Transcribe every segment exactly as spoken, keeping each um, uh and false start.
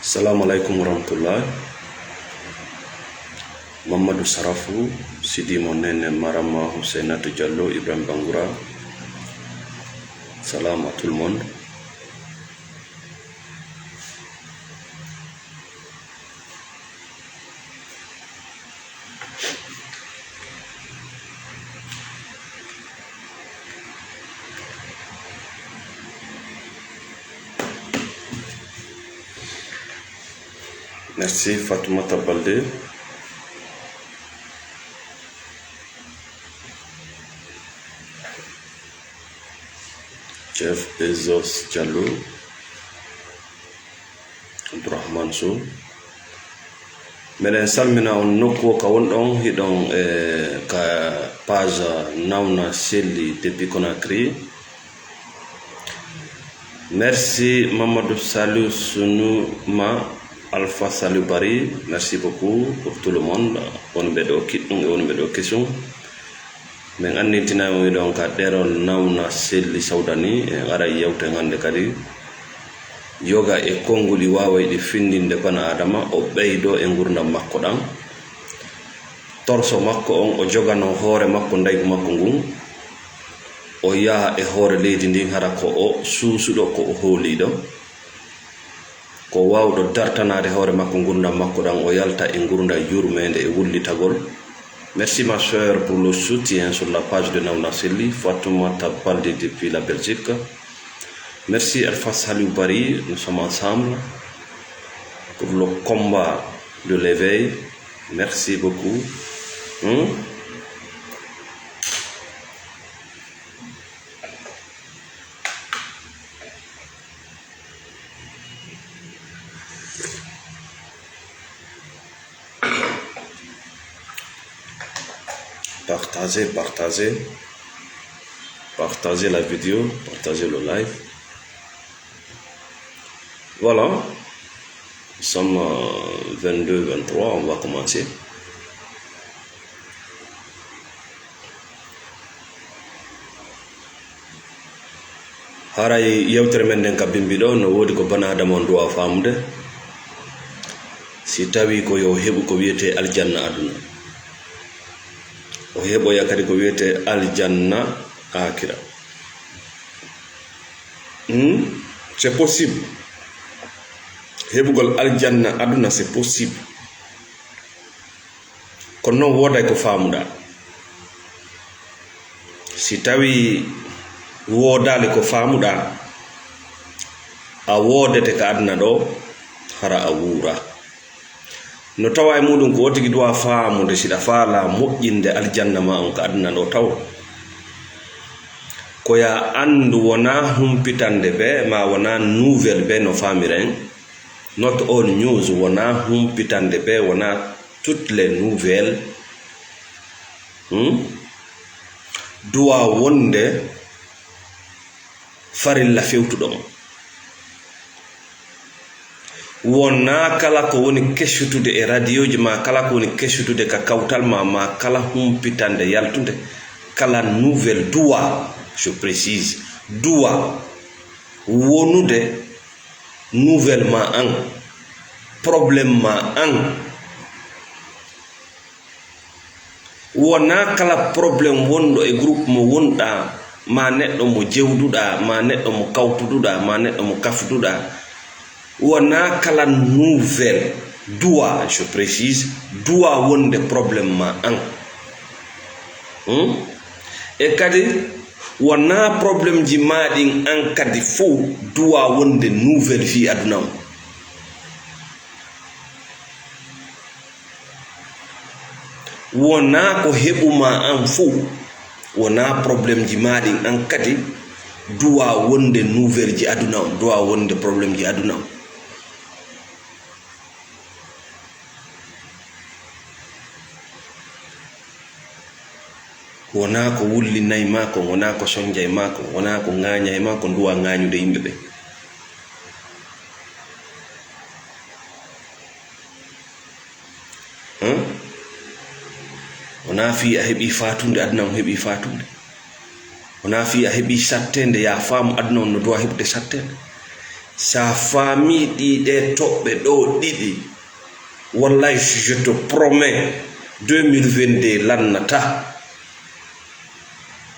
Salamu alaikum warahmatullah. Mamadou Sarafou, Sidi Monene, Marama, Husseinatou Diallo, Ibrahim Bangoura. Salam à tout le monde. Merci Fatoumata Baldé. Jeff Bezos Diallo. Abdourahmane Sow. Meɗen salmina on nokku o ka wonɗon, hiɗon e ka page Nawna Selli depuis Conakry. Merci Mamadou Saliou Sunuma, Alpha Saliou Bari, merci beaucoup pour tout le monde. Wonɓe ɗo kiɗɗum e wonɓe ɗo kesum. Min anndintinay on, hiɗon ka ɗerol Nawna Selli Sawdani, en aray yewten hannde kadi. Yoga e konnguli waaway ɗi findinde bana Adama, o ɓeydo e ngurdam makko ɗam. Torso makko on, o jogano hoore makko, ndaygu makko ngun. O yaha e hoore leydi ndin, hara ko o suusuɗo, ko o hooliiɗo. Ko waawɗo dartanaade hoore makko, ngurdam makko ɗam, o yalta e ngurdam yurmeende e wullitagol. Merci ma sœur pour le soutien sur la page de Nawna Selli, Fatoumata Baldé depuis la Belgique. Merci Alpha Saliou Bari, nous sommes ensemble pour le combat de l'éveil. Merci beaucoup. Hmm? Partagez, partagez. Partagez la vidéo, partagez le live. Voilà. Nous sommes, euh, vingt-deux, vingt-trois, on va commencer. Haray yewtere men nden ka bimbi ɗo, no woodi ko bana Adama on duwa faamude. Si tawi ko yo heɓu ko wiyetee aljanna aduna, o heɓoya kadi ko wiyetee aljanna akira. Hmm? C'est possible. Heɓugol aljanna aduna, c'est possible. Kono noon wooday ko faamuɗaa. Si tawii woodaali ko faamuɗaa, a woodete ka aduna ɗo, hara a wuura. No tawa e muɗum ko o tigi duwa faamude, si ɗa faala moƴƴinde aljanna ma on ka aduna ɗo taw. Ko ya anndu wonaa humpitande bee, ma wonaa nouvelle bee no faamiren. Not all news, wonaa humpitande bee, wonaa toutes les nouvelles. Hmm? Duwa wonde farilla fewtuɗo mo. Wonaa kala ko woni kessutude e radioji ma, kala ko woni kessutude ka kawtal ma, ma kala humpitande yaltunde, kala nouvelle, duwa, je précise, duwa wonude nouvelle ma an, problème ma an. Wonaa kala problème wonɗo e groupe mo wonɗaa, ma neɗɗo mo jewduɗaa, ma neɗɗo mo kawtuduɗaa, ma neɗɗo mo kafduɗaa. Wonaa kala nouvelle, duwa, je précise, duwa wonde problème ma an. Hmm? E kadi, wonaa problème ji ma ɗin an kadi fow duwa wonde nouvelle fii aduna on. Wonaa ko heɓu ma an fow, wonaa problème ji ma ɗin an kadi duwa wonde nouvelle ji aduna on, duwa wonde problème ji aduna on. Wonaa ko wulli nayi ma kon, wonaa ko sonjay ma kon, wonaa ko ŋaañay ma kon, duwa ŋaañude yimɓe ɓe. Hmm? Wonaa fii a heɓii faatunde, aduna on heɓii faatunde. Wonaa fii a heɓii satteende, yaa faamu aduna on no duwa heɓude satteende. Sa faami ɗi ɗe toɓɓe ɗo ɗiɗi, wallahi, je te promets, deux mille vingt-deux lannata.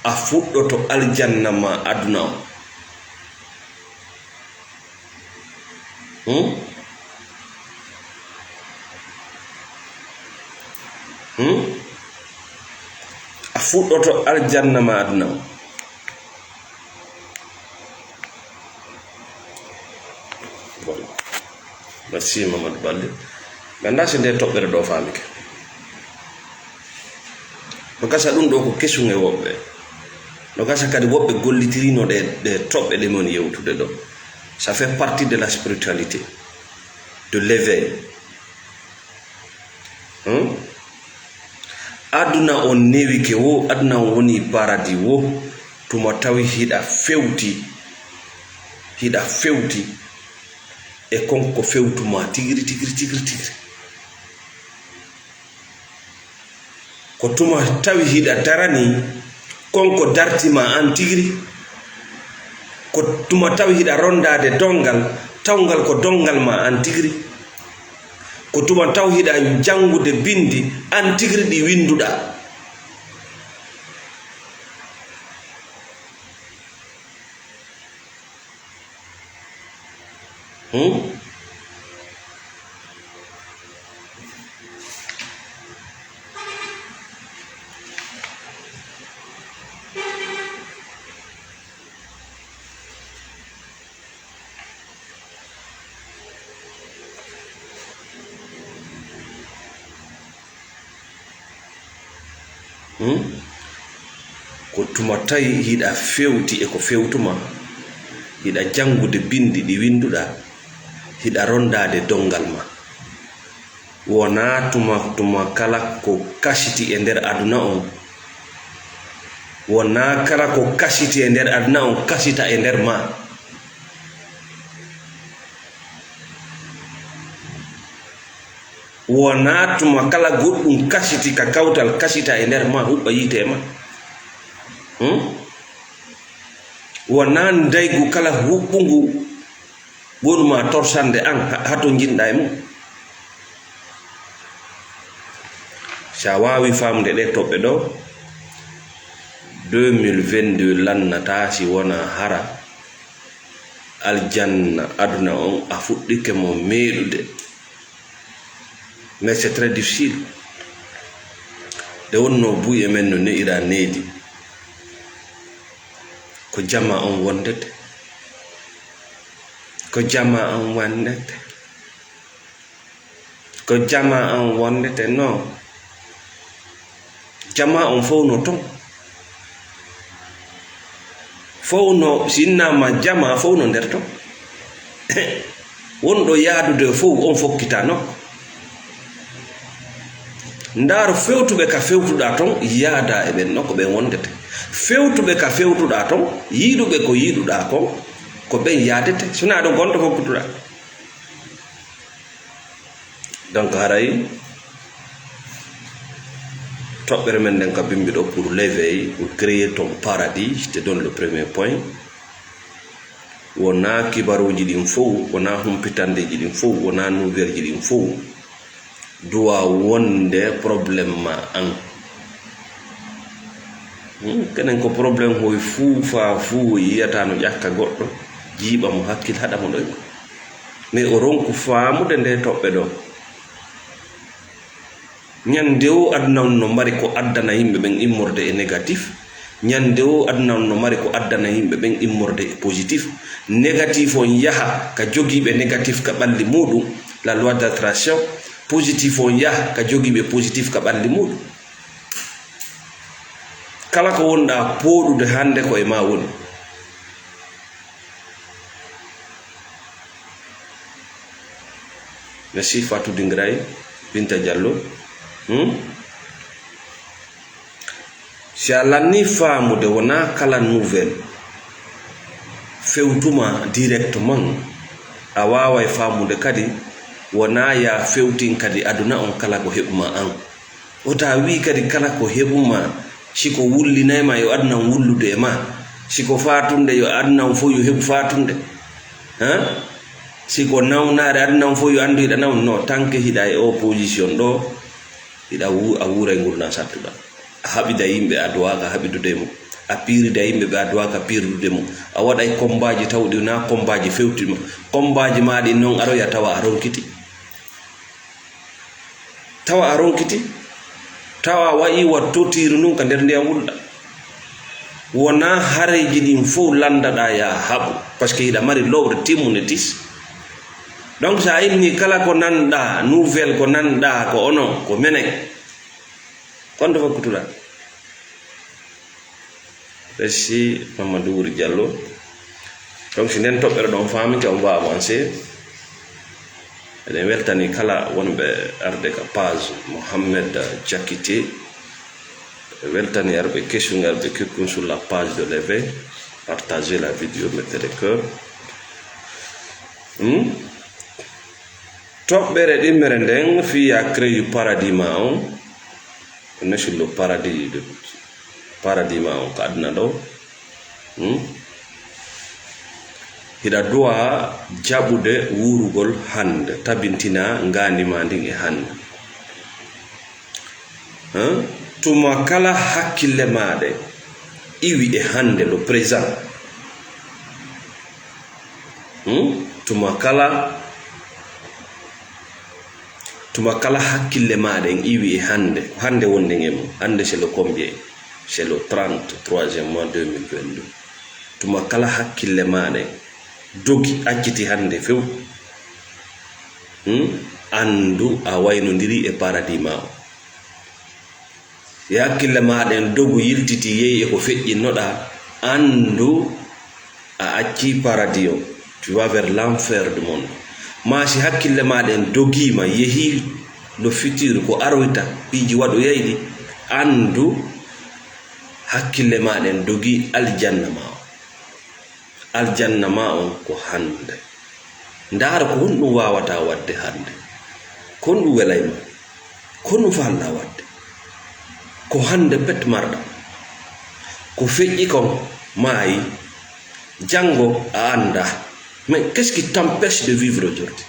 A fuɗɗoto aljanna ma aduna o. Hmm? Hmm? A fuɗɗoto aljanna ma aduna o. Voilà. Merci, Mamadou Balde. Mi anndaa si nde toɓɓere ɗo faamike. No gasa ɗum ɗo ko kesum e woɓɓe. No gasa kadi woɓɓe gollitirino ɗe, ɗe toɓɓe ɗe mi woni yewtude ɗo. Ça fait partie de la spiritualité, de l'éveil. Hmm? Aduna on newike wo, aduna on woni paradis wo, tuma tawi hiɗa fewti, hiɗa fewti e kon ko fewtuma tigiri, tigiri, tigiri, tigiri. Ko tuma tawi hiɗa darani kon ko dartima an tigiri. Ko tuma tawi hiɗa rondaade dongal, tawngal ko dongal ma an tigiri. Ko tuma taw hiɗa janngude binndi an tigiri ɗi winnduɗa. Hmm? Hmm? Ko tuma tawi hiɗa fewti e ko fewtuma, hiɗa janngude binndi ɗi winnduɗa, hiɗa rondaade donngal ma. Wonaa tuma, tuma kala ko kasiti e nder aduna on. Wonaa kala ko kasiti e nder aduna on kasita e nder ma. Wonaa tuma kala goɗɗum kasiti ka kawtal kasita e nder ma, huɓɓa yiite e ma. Hmm? Wonaa ndaygu kala huɓɓungu wonuma torsande an ha, ha to njiɗɗa e mum. Si a waawi faamude ɗe toɓɓe ɗo, deux mille vingt-deux lannata si wonaa hara aljanna aduna on a fuɗɗike mo meeɗude. Mais c'est très difficile. Nde wonnoo buy e men no ne'ira needi. Ko jama on wondete. Ko jama on wondete. Ko jama on wondete, non. Jama on fow no ton. Fow no, si innama jama, fow no nder ton. Wonɗo yaadude fow, on fokkita nokku. Ndaaru fewtuɓe ka fewtuɗa ton, yaada e ɓen ɗon ko ɓen wondete. Fewtuɓe ka fewtuɗa ton, yiɗuɓe ko yiɗuɗa kon, ko ɓen yaadete. Sona ɗon ko on to fokkutuɗa. Donc, haray toɓɓere men nden ka bimbi ɗo, pour l'éveil, pour créer ton paradis, je te donne le premier point. Wonaa kibaruuji ɗin fow, wonaa humpitandeeji ɗin fow, wonaa nouvelle ji ɗin fow duwa wonde problème ma an. Hmm, kenen ko problème hoy fuu faa fuu yiyata no ƴakka goɗɗo, jiiɓa mo hakkil haɗa mo ɗoyma. Mais o ronku faamude nde toɓɓe ɗo. Ñande o aduna on no mari ko addana yimɓe ɓen immorde e négatif. Ñande o aduna on no mari ko addana yimɓe ɓen immorde e positif. Négatif on yaha ka jogiiɓe négatif ka ɓalli muuɗum, la loi d'attraction. Positif on yaha ka jogiiɓe positif ka ɓalli muuɗum. Kala ko wonɗa pooɗude hannde ko e ma woni. Merci Fatou Dingiray, Binta Diallo. Hmm? Si a lanni faamude wonaa kala nouvelle fewtuma directement, a waaway faamude kadi wonaa ya fewtin kadi aduna on kala ko heɓuma an. O ta wii kadi kala ko heɓuma, si ko wullinay ma yo aduna on wullude e ma, si ko faatunde yo aduna on fof yo heɓu faatunde. Hein? Si ko nawnaare aduna on fof yo anndu hiɗa naw-, no, tant que hiɗa e opposition ɗo, hiɗa wu-, a wuuray ngurndan sattuɗan. A haɓida yimɓe, a duwaaka haɓidude e mum. A piirida yimɓe ɓe, a duwaaka piirdude mum. A waɗay kombaaji tawɗi wonaa kombaaji fewti ma. Kombaaji maa ɗin non aroya tawa a ronkiti. Tawa a ronkiti, tawa a wayi wa totiiru ndun ka nder ndiyam wulɗam. Wonaa hareeji ɗin fow lanndaɗaa ya haɓu, parce que hiɗa mari lowre timmunde tis. Donc, so a inni kala ko nanɗaa, nouvelle ko nanɗaa, ko onon, ko menen, kon to fakkutuɗaa. Merci, Mamadou Wuri Diallo. Donc, si nden toɓɓere ɗon faamike, on va avancer. Eɗen weltani kala wonɓe arde ka page Mohamed Diakité. Weltani arɓe kesunge, arɓe kekkun sur la page de l'éveil. Partagez la vidéo, mettez les cœurs. Hmm? Toɓɓere ɗimmere nden fii ya créer paradis ma on. On est sur le paradis de, paradis ma on ka aduna ɗo. Hmm? Hiɗa duwa jaɓude wuurugol hannde, tabintina ngaandi ma ndin e hannde. Hein? Tuma kala hakkille maaɗe iwi e hannde, le présent. Hmm? Tuma kala, tuma kala hakkille maaɗen iwi e hannde, hannde wonɗen e mum, hannde c'est le combien? C'est le trente, troisième mois deux mille vingt-deux. Tuma kala hakkille maaɗen dogi, acciti hannde few, hmm? Anndu a waynondiri e paradis ma o. Si hakkille maa ɗen dogu yiltiti yehi e ko feƴƴinnoɗaa, anndu a accii paradis o, tu vas vers l'enfer du monde. Maa si hakkille maa ɗen dogiima, yehi le futur, ko aroyta, piiji waɗoyay ɗi, anndu hakkille maa ɗen dogii aljanna maa o. Aljanna maa on ko hannde. Ndaara ko honɗum waawataa waɗde hannde. Ko honɗum welay ma? Ko honɗum faalɗaa waɗde? Ko hannde pet marɗaa. Ko feƴƴi kon maayi. Janngo a anndaa. Mais qu'est-ce qui t'empêche de vivre aujourd'hui?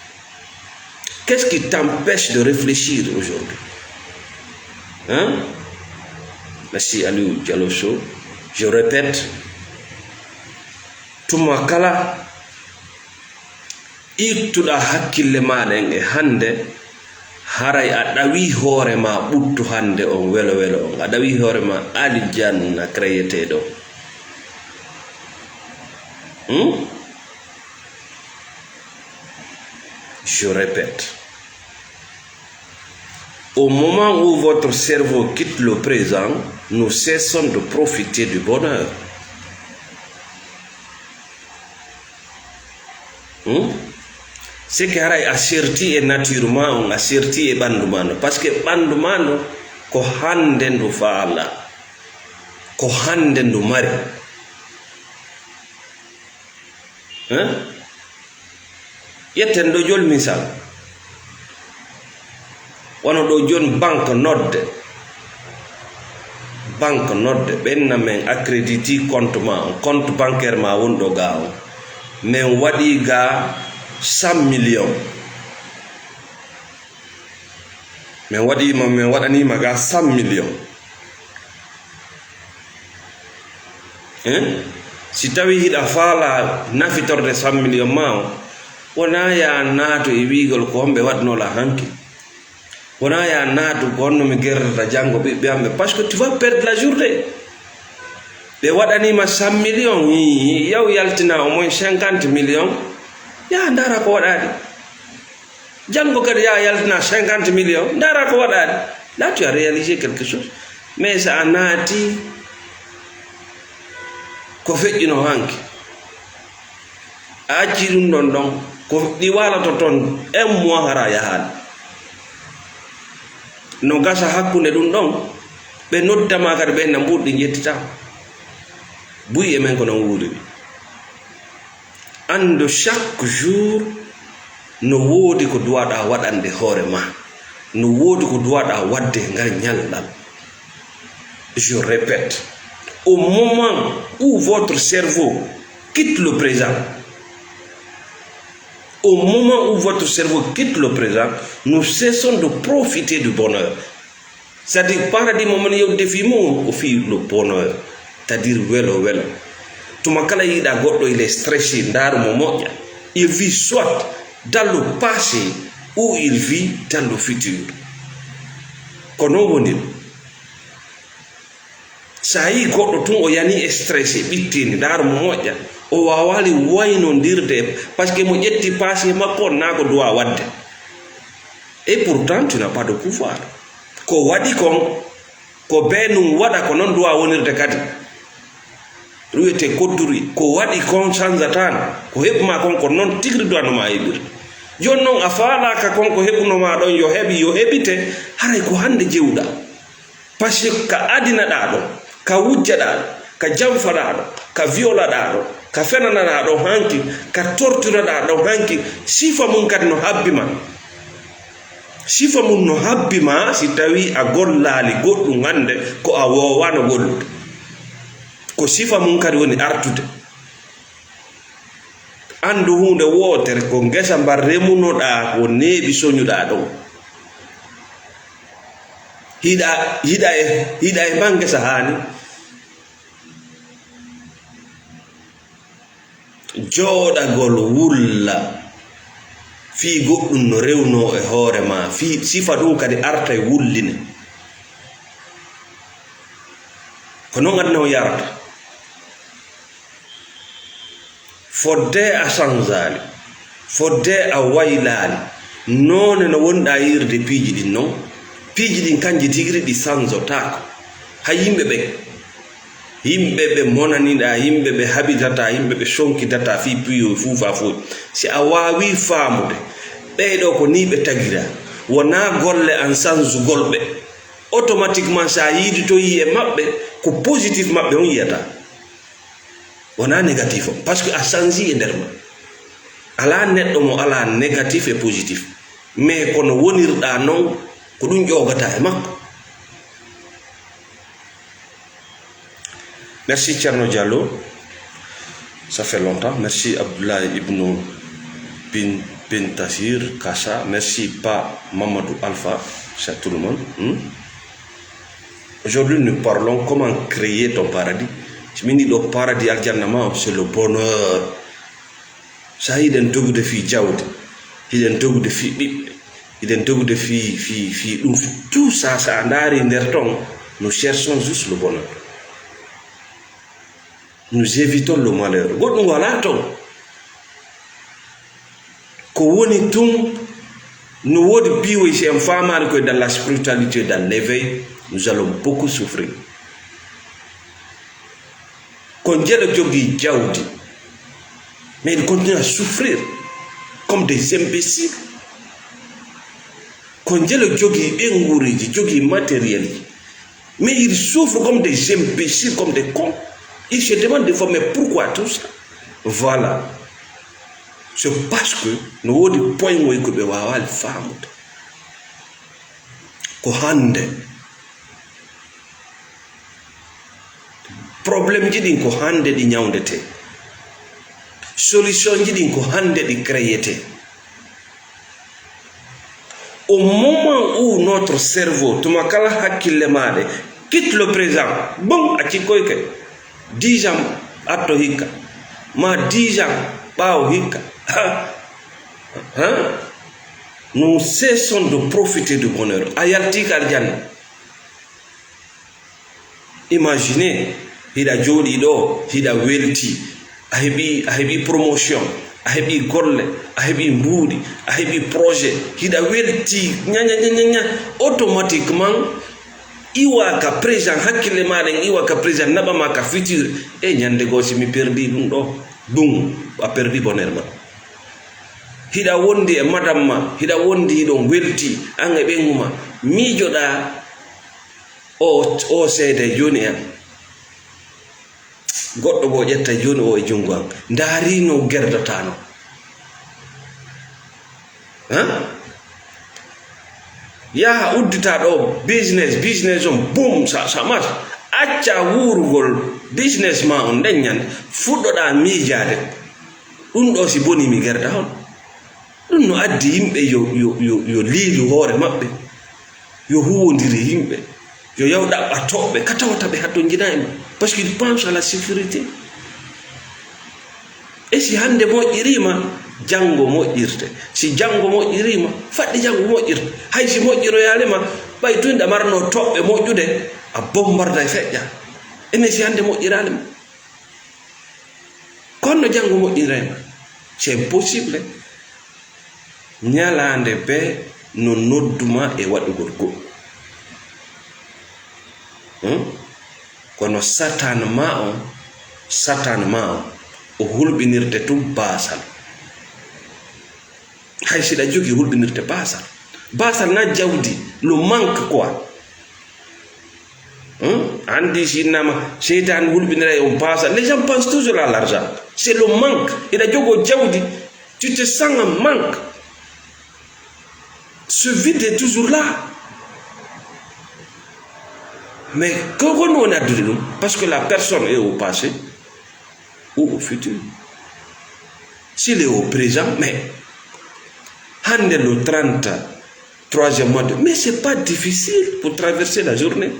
Qu'est-ce qui t'empêche de réfléchir aujourd'hui? Hein? Merci Aliou Diallo Sow. Je répète, tuma kala ittuɗaa hakkille maa ɗen e hannde, haray a ɗawii hoore maa ɓuttu hannde on welo welo on. A ɗawii hoore maa aljanna créeteeɗo on. Hmm? Je répète, au moment où votre cerveau quitte le présent, nous cessons de profiter du bonheur. Hmm? C'est que haray a serti e nature ma on, a serti e ɓanndu ma no. Parce que ɓanndu ma no ko hannde ndu faala, ko hannde ndu mari. Hein? Ƴetten ɗo jol misal. Wano ɗo jon banque nodde. Banque nodde. Ɓenna men accréditi compte ma on. Compte bancaire ma won ɗo ga on. Men waɗi ga cent millions. Men waɗi ma, men waɗanima ga cent millions. Hein? Si tawi hiɗa faala nafitorde cent millions ma o, wona ya naatu e wiigol ko homɓe waɗnola hanki. Wona ya naatu ko honno mi gerrata janngo ɓiɓɓe am ɓe. Parce que tu vas perdre la journée. Ɓe waɗanima cent millions, hi, hi, yaw yaltina au moins cinquante millions. Ya ndaara ko waɗaɗi. Janngo kadi ya yaltina cinquante millions, ndaara ko waɗaani. Là, tu as réalisé quelque chose. Mais so a naati ko feƴƴino hanki, a acci ɗum ɗon ɗon, ko ɗi waaloto toon un mois hara yahaani. No gasa hakkunde ɗum ɗon, ɓe noddama kadi ɓe na mbuuɗi njettita. Buy e men ko non wuuriri. Anndu chaque jour no woodi ko duwaɗaa waɗande hoore ma, no woodi ko duwaɗaa waɗde e ngal ñalɗal. Je répète, au moment où votre cerveau quitte le présent, Au moment où votre cerveau quitte le présent, nous cessons de profiter du bonheur. C'est-à-dire, paradis mo moni yewde fii mum, ko fii le bonheur, c'est-à-dire welo welo. Tuma kala yiɗa goɗɗo, il est stressé, ndaaru mo moƴƴa. Il vit soit dans le passé ou il vit dans le futur. Ko non woni. So a yii goɗɗo tun o yani e stressé, ɓittiinde, ndaar mo moƴƴa, o waawaali waynondirde, parce que mo ƴetti passé makko on, naa ko duwa waɗde. Et pourtant, tu n'as pas de pouvoir. Ko waɗi kon, ko bee nun waɗa, ko non duwa wonirde kadi. Ɗum wiyetee kodduri, ko waɗi kon sanzataano, ko heɓu maa kon, ko non tigri duwa no maa heɓirde. Jooni non a faalaaka kon ko heɓunoo maa ɗon yo heɓi, yo heɓite, haray ko hande jewɗaa. Parce que ka adinaɗaa ɗon, ka wujjaɗaa ɗon, ka janfaɗaa ɗon, ka violaɗaa ɗon, ka fenanaɗaa ɗon hanki, ka torturaɗaa ɗon hanki, sifa mum kadi no habbi ma. Sifa mum no habbi ma si tawii a gollaali goɗɗum hande ko a woowaano gollude. Ko sifa mum kadi woni artude. Anndu huunde wootere, ko ngesa mba remunoɗaa, ko neeɓi soñuɗaa ɗon. Hiɗa, hiɗa e, hiɗa e mba ngesa haani. Jooɗagol wulla fii goɗɗum no rewnoo e hoore maa, fii sifa ɗum kadi arta e wulline. Ko non aduna o yarata. Fodde a sanzaali, fodde a waylaali, noone no wonɗaa yi'irde piiji ɗin non, piiji ɗin kanji tigiri ɗi sanzotaako. Hay yimɓe ɓe, yimɓe ɓe monaniɗaa, yimɓe ɓe haɓidataa, yimɓe ɓe sonkidataa fii piiyo fuufa fuu. Si a waawii faamude, ɓee ɗoo ko nii ɓe tagiraa, wonaa golle an sanzugol ɓe. Automatiquement, si a yiidotoyii e maɓɓe, ko positif maɓɓe on yi'ataa. Wonaa négatif on, parce que a change e nder ma. Alaa neɗɗo mo alaa négatif e positif. Mais kono wonirɗaa non, ko ɗum ƴoogata e makko. Merci Thierno Diallo, ça fait longtemps. Merci Abdoulaye Ibn Bin, Bin Tassir Kassa, merci Pa Mamadou Alpha, c'est tout le monde. Hmm? Aujourd'hui, nous parlons comment créer ton paradis. Si min yiɗo paradis aljanna ma, c'est le bonheur. Sa hiɗen dogude fii jawdi, hiɗen dogude fii ɓiɓɓe, hiɗen dogude fii, fii, fii ɗum. Tout ça, sa ndaari nder ton, nous cherchons juste le bonheur. Nous évitons le malheur. Goɗɗum walaa ton. Ko woni tun, no woodi piiwoy, si en faamaali koye dans la spiritualité, dans l'éveil, nous allons beaucoup souffrir. Ko njelo jogii jawdi, mais ils continuent à souffrir comme des imbéciles. Ko njelo jogii ɓenguureeji, jogii matériel ji, mais ils souffrent comme des imbéciles, comme des cons. Ils se demandent des fois, mais pourquoi tout ça? Voilà. C'est parce que no woodi poyŋoy ko ɓe waawaali faamude. Ko hande. Problème ji ɗin ko hande ɗi ñawndetee. Solution ji ɗin ko hande ɗi créetee. Au moment où notre cerveau, tuma kala hakkille maaɗe, quitte le présent, bon, a cikkoyke, dix ans atto hikka, ma dix ans ɓaawo hikka, ha, ha, nous cessons de profiter du bonheur. A yaltiika aljanna. Imagine, hiɗa jooɗii ɗoo, hiɗa weltii, a heɓii, a heɓii promotion, a heɓii golle, a heɓii mbuuɗi, a heɓii projet, hiɗa weltii, ña, ña, ña, ña, ña. Automatiquement, iwa ka présent, hakkille maaɗa en iwa ka présent, naɓa ma ka futur. E ñande goo, si mi perdii ɗum ɗoo, ɗum, a perdii bonheur ma. Hiɗa wondi e madame ma, hiɗa wondi, hiɗon weltii, an e ɓeyngu ma, miijoɗaa, O, o seede jooni en. Goɗɗo bo ƴetta jooni o e junngo am. Ndaari no gerdataano. Hein? Yaha uddita ɗo business, business on, boum, ça, ça marche. Acca wuurugol business ma on nden ñande, fuɗɗoɗaa miijaade. Ɗum ɗo si boni mi gerda on. Ɗum no addi yimɓe yo, yo, yo, yo liilu hoore maɓɓe, yo huwondiri yimɓe, yo yaw ɗaɓɓa toɓɓe ka tawata ɓe hattonjina e mum. Parce qu'il pense à la sécurité. E si hannde moƴƴiriima, janngo moƴƴirte. Si janngo moƴƴiriima, faɗɗi janngo moƴƴirte. Hay si moƴƴiroyaali ma, ɓay tun ɗa marno toɓɓe moƴƴude, a bombarda e feƴƴa. Enen si hannde moƴƴiraali ma. Kono janngo moƴƴiray ma. C'est impossible. Ñalaande bee no nodduma e waɗugol goɗɗum. Hmm? Kono Satan ma on, Satan ma on, o hulɓinirte tun baasal. Hay si ɗa jogi hulɓinirte baasal. Baasal na jawdi, le manque quoi. Hmm? Andi si innama seytaane hulɓinira e on baasal. Les gens pensent toujours à l'argent. C'est le manque. Hiɗa jogo jawdi, tu te sens en manque. Ce vide est toujours là. Mais ko, ko woni addude ɗum? Parce que la personne est au passé ou au futur. S'il est au présent, mais hannde le trente, troisième mois de, mais c'est pas difficile pour traverser la journée.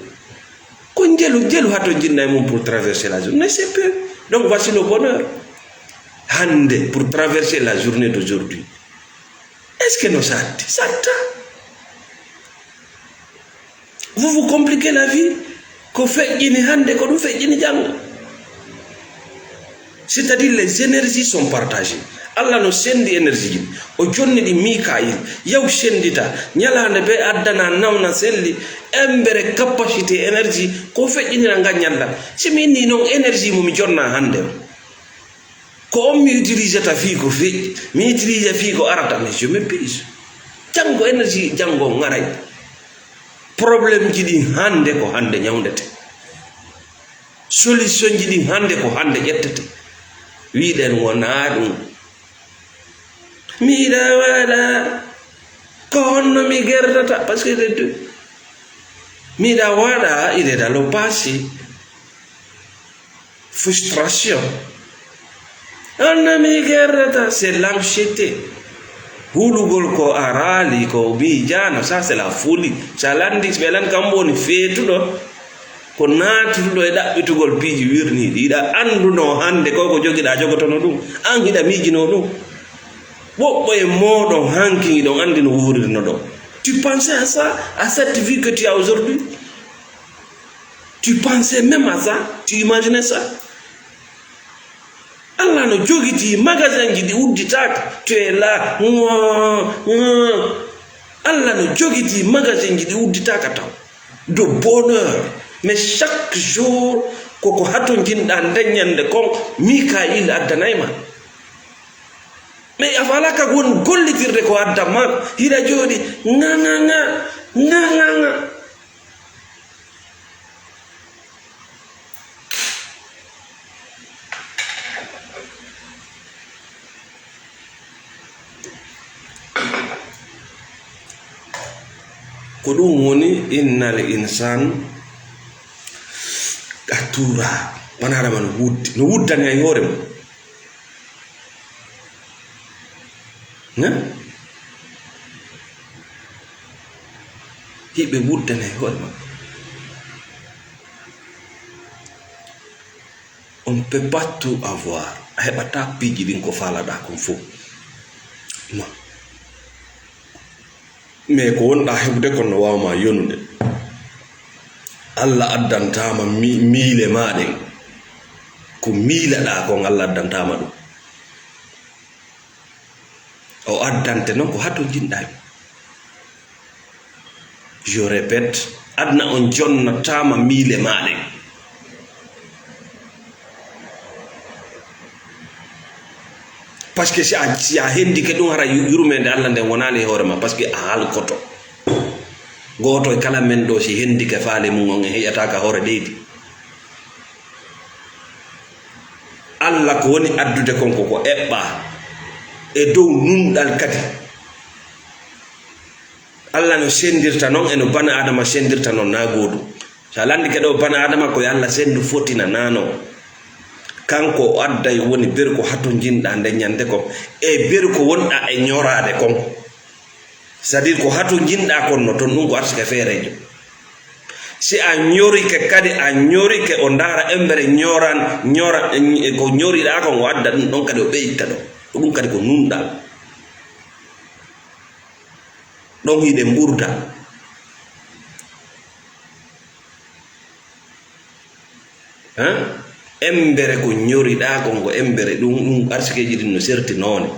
Ko njelu, njelu hato jinna e mum pour traverser la journée, c'est peu. Donc voici le bonheur. Hannde, pour traverser la journée d'aujourd'hui, est-ce que no satti? Satta. Vous vous compliquez la vie. Ko feƴƴini hannde, ko ɗum feƴƴini janngo. C'est-à-dire, les énergies sont partagées. Allah no sendi énergie ji, o jonni ɗi Mikail, yaw sendita, ñalaande be addana nawna selli, embere capacité énergie, ko feƴƴinira nga ñallal. Si mi inni noon énergie mo mi jonna hannde o, ko on mi utilisata fii ko feƴƴi, mi utilisa fii ko arata, mais je m'épuise. Janngo énergie, janngo ngaray. Problème ji ɗin hannde ko hannde ñawndete. Solution ji ɗin hannde ko hannde ƴettete. Wiɗen wonaa ɗum. Miɗa waɗa ko honno mi gerdata, parce que c'est deux. Miɗa waɗa, il est dans le passé. Frustration. Honno mi gerdata, c'est l'anxiété. Hulugol ko araali, ko miijaano, ça c'est la folie. Sa landi, ɓe lan kam woni feetuɗo, ko naatuɗo e ɗaɓɓitugol piiji wirniiɗi. Iɗa annduno hannde ko ko jogiɗa jogotono ɗum. An hiɗa miijino ɗum. Woɓɓe e mooɗon hanki hiɗon anndi no wuurirno ɗon. Tu pensais à ça, à cette vie que tu as aujourd'hui? Tu pensais même à ça? Tu imaginais ça? Allah no jogiti magasin ji ɗi udditaaka. Tu es là. Nga, nga. Allah no jogiti magasin ji ɗi udditaaka taw. De bonheur. Mais chaque jour, koko hato jinɗa ndeññande kon, Mikail addanay ma. Mais a faala ka won gollitirde ko addan ma, hiɗa jooɗi, nga, nga, nga, nga, nga, nga. Ko ɗum woni innal insan a tuura, wona adama no wuddi, no wuddani hay hoore mum. Hiɓe wuddana e hoore maɓɓe. On peut pas tout avoir. A heɓata piiji ɗin ko faalaɗa kon fof. Non. Mais ko wonɗa heɓude kon no waawma yonude. Allah addantama mi-, miile ma ɗen. Ko miilaɗa kon Allah addantama ɗum. O addante noon ko hato jinɗa. Je répète, aduna on jonnataama miile maa ɗen. Parce que si a, si a hendike ɗum, hara yu-, yurmeende Allah nden wonaali e hoore ma, parce que a halkoto. Gooto e kala men ɗo, si hendike faale mum on, en heƴataaka hoore leydi. Allah ko woni addude kon ko ko eɓɓa e dow nunɗal kadi. Allah no sendirta non e no bana Adama sendirta non na goodu. Sa landike ɗo bana Adama ko yo Allah sendu fotina na non. Kanko o adday woni beru ko hatonjinɗaa nde ñande kon, e beru ko wonɗaa e ñoraade kon. C'est-à-dire ko hatonjinɗaa kon no ton, ɗum ko arsike feereejo. Si a ñorike kadi, a ñorike o ndaara embere ñoran-, ñora-, ko ñoriɗaa kon o adda ɗum ɗon kadi o ɓeyta ɗon. Ko ɗum kadi ko nunɗal. Ɗon hiɗen ɓurda. Hein? Embere ko ñoriɗaa kon, ko embere ɗum, ɗum arsikeeji ɗin no serti noone.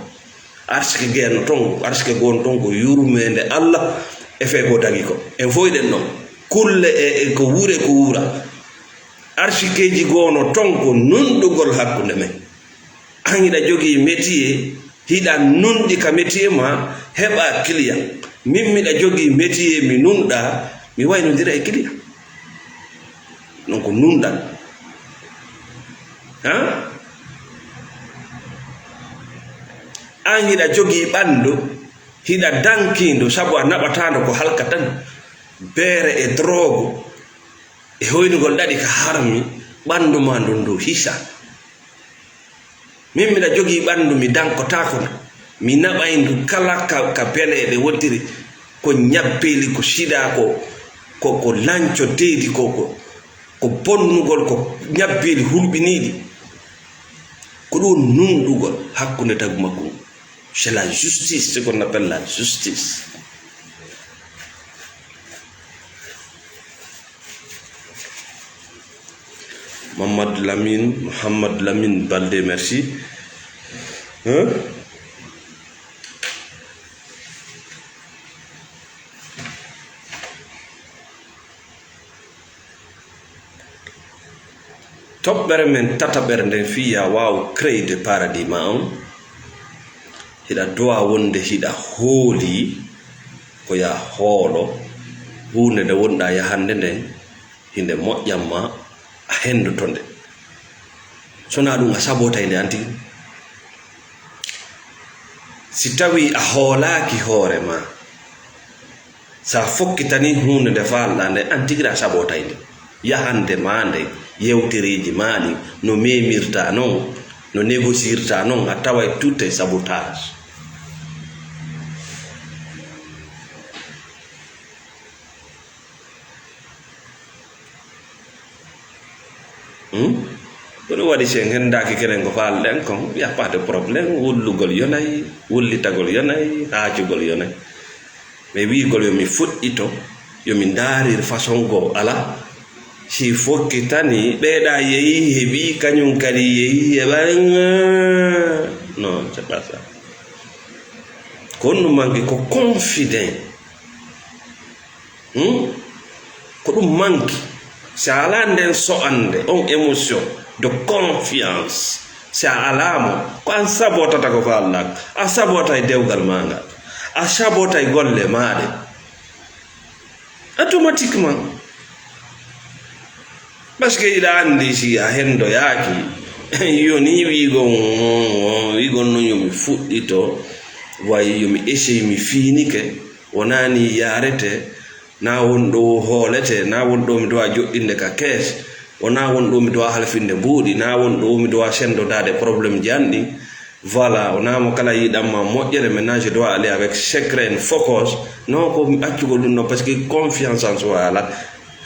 Arsike geno ton, arsike gon ton ko yurmeende Allah e fee ko tagi ko. En fof eɗen ɗon. Kulle e, e ko wure ko wura. Arsikeeji gono ton ko nunɗugol hakkunde men. An hiɗa jogii métier, hiɗa nunɗi ka métier ma, heɓa client. Min miɗa jogii métier, mi nunɗa, mi waynondira e client. Ɗon ko nunɗal. Ha? An hiɗa jogii ɓandu, hiɗa dankindo, sabu a naɓataando ko halka tan. Beere e drogue, e hoynugol ɗaɗi ka harmi, ɓandu ma ndun ndu hisa. Min miɗa jogii ɓandu, mi dankotaako ndu. Mi naɓay ndu kala ka, ka beleeɗe wontiri ko ñabbeeli, ko sida, ko, ko, ko lanco deedi, ko, ko, ko bonnugol, ko ñabbeeli hulɓiniiɗi. Ko ɗum nunɗugol hakkunde tagu makko ngun. C'est la justice, ce qu'on appelle la justice. Mohamed Lamine, Mohamed Lamine Baldé, merci. Hein? Toɓɓere men tataɓere nden fii yaa waaw créer de paradis ma on, hiɗa dowa wonde hiɗa hooli ko yaa hoolo huunde nde wonɗaa yahande nden, hinde moƴƴan ma a hendoto nde. Sonaa ɗum a sabotay nde an tigi. Si tawii a hoolaaki hoore ma, so a fokkitanii huunde nde faalɗaa nde, an tigi a sabotay nde. Yahande maa nden, yewtereeji maa ɗin, no memirtaa non, no négocirtaa non, a taway tout est sabotage. Hmm? Ko ɗum waɗi, si en henndaaki kenen ko faalɗen kon, y a pas de problème. Wullugol yonay, wullitagol yonay, haacugol yonay. Mais wi'ugol yo mi fuɗɗito, yo mi ndaarir façon goo, alaa. Si fokkitanii, ɓeyɗaa yehi, heɓi, kañum kadi yehi, heɓa. Non, c'est pas ça. Ko honɗum manki? Ko confident. Hmm? Ko ɗum manki. Si a alaa nden so'ande, on émotion de confiance, si a alaa mo, ko an sabotata ko faalɗaa ko. A sabotay dewgal maa ngal. A sabotay golle maa ɗe. Automatiquement. Parce que hiɗa anndi si a henndoyaaki, yoni wi'ugol, wi'ugol non yo mi fuɗɗito, way yo mi essaye, mi fiinike, wonaa nii yaarete, naa won ɗo hoolete, naa won ɗo mi dowa joɗɗinde ka kees, wonaa won ɗo mi dowa halfinde mbuuɗi, naa won ɗo mi dowa senndodaade problème ji an ɗin. Voilà, wonaa mo kala yiɗan ma moƴƴere, maintenant je dois aller avec secret and focus. Non, ko accugol ɗum ɗon, parce que confiance en soi alaa.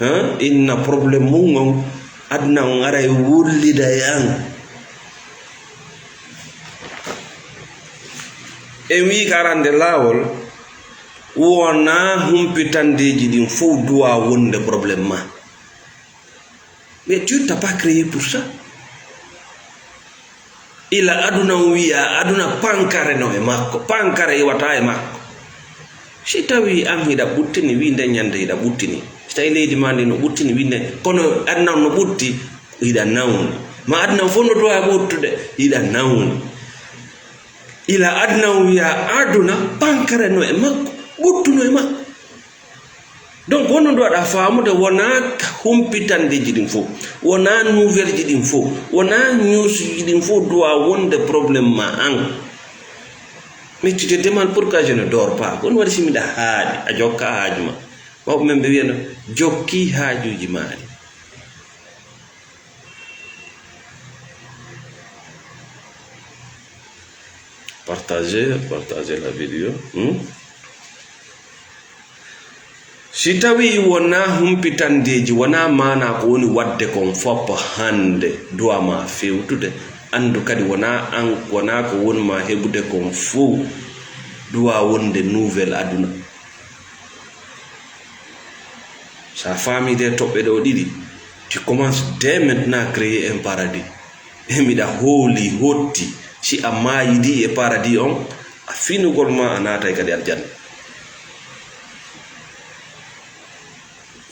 Hein? Inna problème mum on, aduna on aray wullida e an. En wii ka arande laawol, wonaa humpitandeeji ɗin fof duwa wonde problème ma. Mais Dieu t'a pas créé pour ça. Ila aduna on wiya, aduna pankare no e makko, pankare iwata e makko. Si tawi an hiɗa ɓuttini, wi nde ñande hiɗa ɓuttini. Si tawi leydi ma ndi no ɓuttini, wi nde, kono aduna on no ɓutti, hiɗa nawni. Ma aduna on fof no duwa ɓuttude, hiɗa nawni. Ila aduna on wiya, aduna pankare no e makko, ɓuttu no e makko. Donc, wonno ndu waɗa faamude, wonaa humpitandeeji ɗin fof, wonaa nouvelle ji ɗin fof, wonaa news ji ɗin fof duwa wonde problème ma an. Mais tu te demandes pourquoi je ne dors pas. Ko ɗum waɗi si miɗa haaɗi, a jokka haaju ma. Mawɓe men ɓe wiyano, jokki haajuuji maa ɗi. Partagez, partagez la vidéo. Hmm? Si tawii wonaa humpitandeeji, wonaa maanaa ko woni waɗde kon fof hannde, duwaa ma feewtude. Anndu kadi wonaa an, wonaa ko woni ma heɓude kon fof duwaa wonde nouvelle aduna. So a faamii ɗee toɓɓe ɗoo ɗiɗi, tu commences dès maintenant à créer un paradis. E miɗa hooli hotti, si a maayidii e paradis on, a finugol ma a naatay kadi aljanna.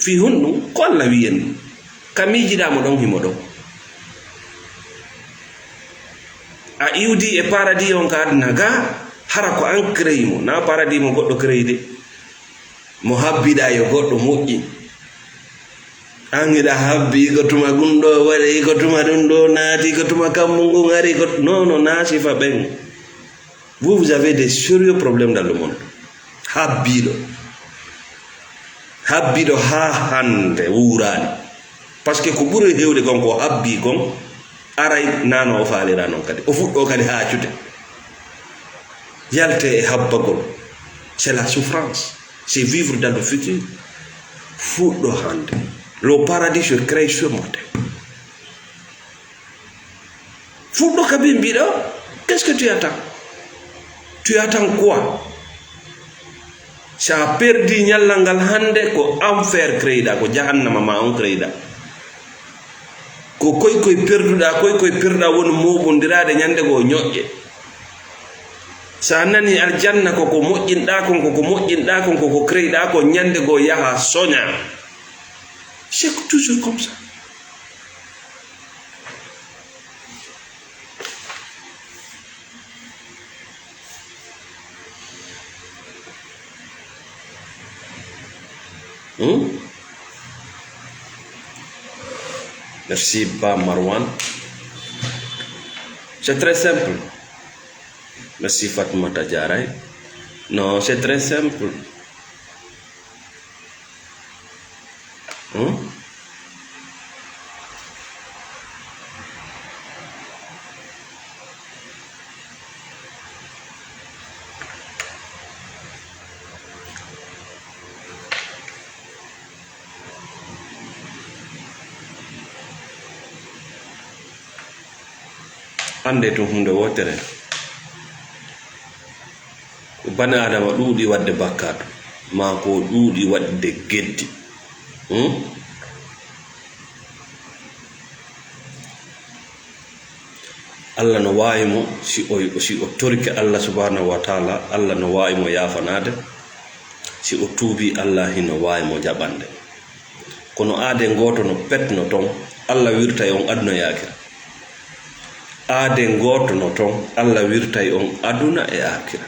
Fii honɗum? Ko Alla wi'i en ɗum. Ka miijiɗaa mo ɗon, himo ɗon. A iwdi e paradis on ka aduna ga, hara ko an créé mo, na paradis mo goɗɗo créé de. Mo habbiɗaa yo goɗɗo moƴƴin. An hiɗa habbi ko tuma ɗum ɗo waɗi, ko tuma ɗum ɗo naati, ko tuma kammu ngun ari, ko, non, non, na sifa ɓen. Vous, vous avez des sérieux problèmes dans le monde. Habbiiɗo. Habbiiɗo haa hannde wuuraani. Parce que ko ɓuri heewde kon ko habbii kon, aray nano o faalira non kadi. O fuɗɗo kadi haacude. Yalte e habbagol. C'est la souffrance. C'est vivre dans le futur. Fuɗɗo hannde. Le paradis se crée ce matin. Fuɗɗo ka bimbi ɗo, qu'est-ce que tu attends? Tu attends quoi? Sa perdi ñallal ngal hannde, ko enfer créé-ɗaa, ko jahannama ma on créé-ɗaa. Ko koy koy perduɗaa, koy koy perduɗaa woni mooɓondiraade ñande goo ñoƴƴe. Sa nani aljanna ko ko moƴƴinɗaa kon, ko ko moƴƴinɗaa kon, ko ko créé-ɗaa kon, ñande goo yaha soña. C'est toujours comme ça. Hmm? Merci, Ba Marwan. C'est très simple. Merci, Fatoumata Diarraye. Non, c'est très simple. Hmm? Annde tun huunde wootere. Ko bani Aadama ɗuuɗi waɗde bakkaatu, maa ko ɗuuɗi waɗde geddi. Hmm? Alla no waawi mo, si o, si o torike Alla subhanahu wa taala, Alla no waawi mo yaafanaade. Si o tuubii, Alla hino waawi mo jaɓande. Kono aaden gooto no petno ton, Alla wirtay on aduna e aakira. Aaden gooto no ton, Alla wirtay on aduna e aakira.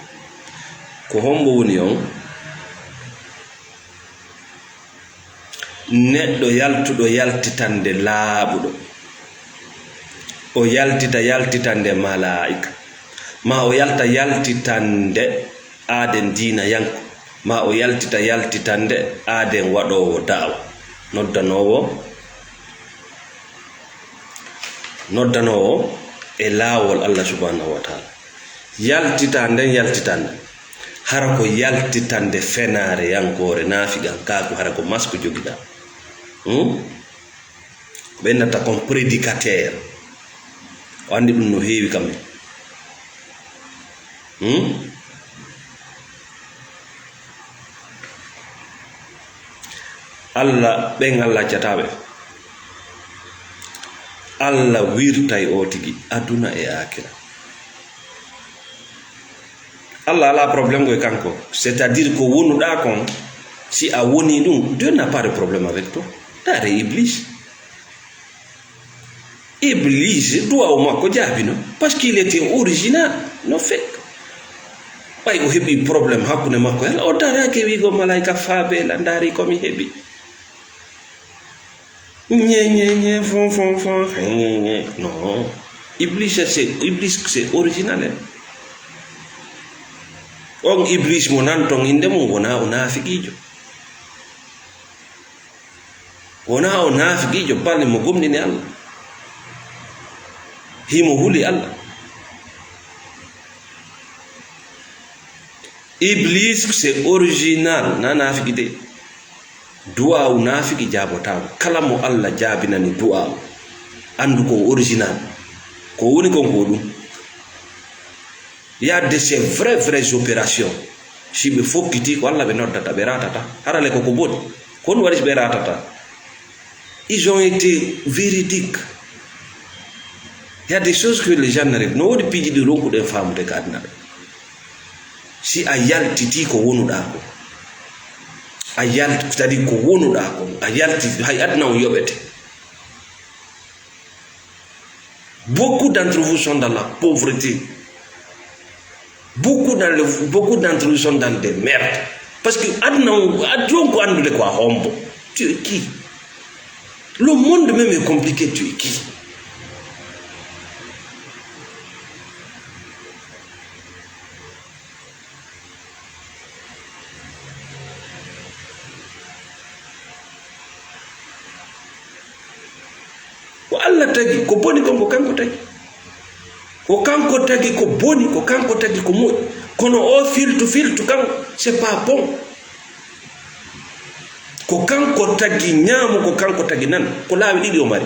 Ko hombo woni on? Neɗɗo yaltuɗo yaltitande laaɓuɗo. O yaltita yaltitande malaa'ika. Ma o yalta yaltitande aaden diina yanko. Ma o yaltita yaltitande aaden waɗoowo da'awa. Noddanoowo, noddanoowo e laawol Alla subhanahu wa taala. Yaltita nden yaltitande. Hara ko yaltitande fenaare yankoore, naafiqan kaaku, hara ko masque jogiɗaa. Hmm? Ɓe nata kon prédicateur. O anndi ɗum no heewi kamɓe. Hmm? Alla, ɓen Alla accata ɓe. Alla wirtay o tigi aduna e aakira. Alla alaa problème ko e kanko. C'est-à-dire ko wonuɗaa kon, si a woni ɗum, Dieu n'a pas de problème avec toi. Ndaare Iblis. Iblis, duwaawu makko jaabino. Parce qu'il était original. No fek. Ɓay o heɓi problème hakkunde makko, hela o darake wiigo malaika faabe la ndaari ko mi heɓi. Nye, nye, nye, fon, fon, fon, nye, nye. Non. Iblis, c'est, Iblis, c'est original, hein. On Iblis mo nan ton inde mum wona o naafiqiijo. Wona o naafiqiijo, bal mo gomɗini Allah. Himo huli Allah. Iblis, c'est original, na naafiki de. Du'aawu naafiki jaabotaako. Kala mo Allah jaabinani du'aawu, anndu ko original. Ko woni kon ko ɗum. Il y a de ces vraies, vraies opérations. Si ɓe fokkiti ko Allah ɓe noddata, ɓe ratata. Hara le ko ko boni. Ko ɗum waɗi si ɓe ratata. Ils ont été véridiques. Il y a des choses que les gens n'arrivent. No woodi piiji ɗi ronkuɗen faamude ka aduna ɗo. Si a yaltiti ko wonuɗaa ko, a yalti, c'est-à-dire ko wonuɗaa ko, a yalti, hay aduna on yoɓete. Beaucoup d'entre vous sont dans la pauvreté. Beaucoup dans le, beaucoup d'entre vous sont dans des merdes. Parce que aduna on, aduna on ko anndude ko a hombo. Tu es qui? Le monde même est compliqué, tu es qui? Ko Allah tagi, ko boni kon ko kanko tagi. Ko kanko tagi ko boni, ko kanko tagi ko moƴƴi. Kono o filtu, filtu kan, c'est pas bon. Ko kanko tagi ñaamu, ko kanko tagi nan. Ko laawi ɗiɗi o mari.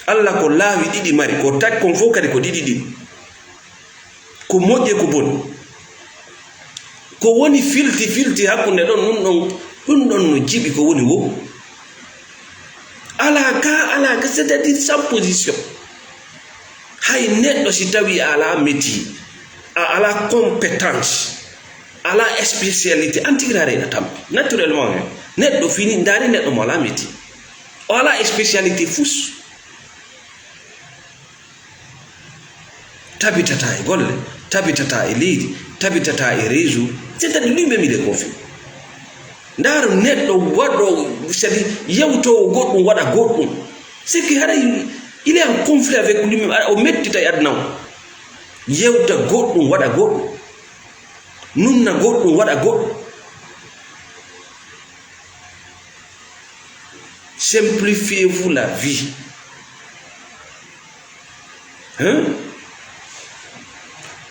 Allah ko laawi ɗiɗi mari, ko tagi kon fof kadi ko ɗiɗi ɗiɗi. Ko moƴƴi e ko boni. Ko woni filti, filti hakkunde ɗon, ɗum ɗon, ɗum ɗon no jiɓi ko woni wo. Alaa ka, alaa ka, c'est-à-dire sans position. Hay neɗɗo si tawi a alaa métier, a alaa compétence, a alaa spécialité, an tigi raare ina tampi. Naturellement, hein, neɗɗo fini, ndaari neɗɗo mo alaa métier. O alaa spécialité fus. Tabitataa e golle, tabitataa e leydi, tabitataa e réseau. C'est-à-dire lui-même, il est confus. Ndaaro neɗɗo waɗo, c'est-à-dire yewtoowo goɗɗum, waɗa goɗɗum. C'est que haray il est en conflit avec lui-même. Ara o mettita e aduna o. Yewta goɗɗum, waɗa goɗɗum. Nunna goɗɗum, waɗa goɗɗum. Simplifiez-vous la vie. Hein?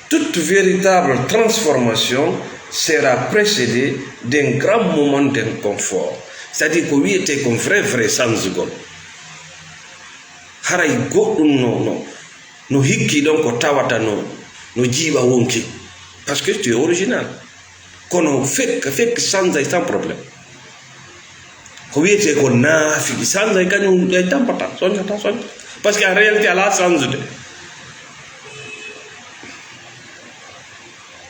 Toute véritable transformation sera précédée d'un grand moment d'inconfort. C'est-à-dire ko wiyetee ko vrai, vrai sansugol. Haray goɗɗum no, no, no hikki ɗon ko tawata no, no jiiɓa wonki. Parce que tu es original. Kono fekk, fekk sansay sans problème. Ko wiyetee ko naafiki, sansay kañum ay tampata, soñata, soñata. Parce que en réalité, alaa sansude.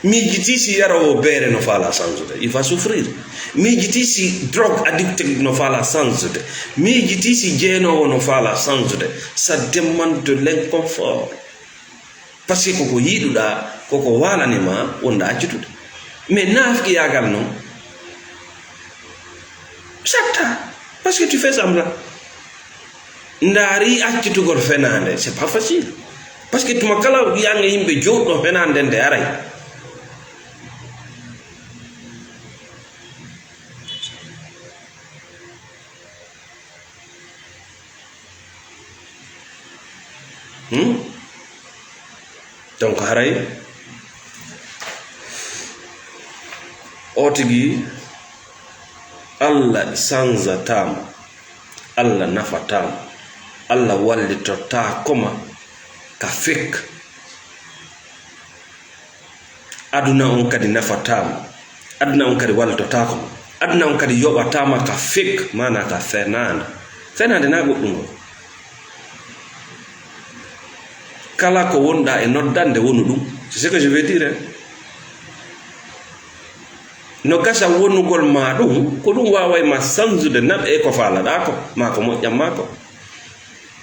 Miijiti si yaroowo beere no faalaa sansude, il va souffrir. Miijiti si drogue addict no faalaa sansude. Miijiti si jeenoowo no faalaa sansude. Ça demande de l'inconfort. Parce que koko yiɗuɗaa, koko waalani ma, wonɗa accitude. Mais naafkiyaagal noon, satta. Parce que tu fais semblant. Ndaari accitugol fenaande, c'est pas facile. Parce que tuma kala yanga yimɓe jooɗɗo fenaande nde aray. Hmm? Donc haray o tigi Allah sanzataama, Allah nafataa mo, Allah wallitotaako ma ka fek. Aduna on kadi nafataa mo. Aduna on kadi wallitotaako mo. Aduna on kadi yoɓataa ma ka fek, maanaa ka fenaande. Fenaande na goɗɗum ngol. Kala ko wonɗa e noddande wonu ɗum. C'est ce que je veux dire, hein. No gasa wonugol ma ɗum, ko ɗum waaway ma sansude naɓe e ko faalaɗaa ko, maa ko moƴƴan maa ko.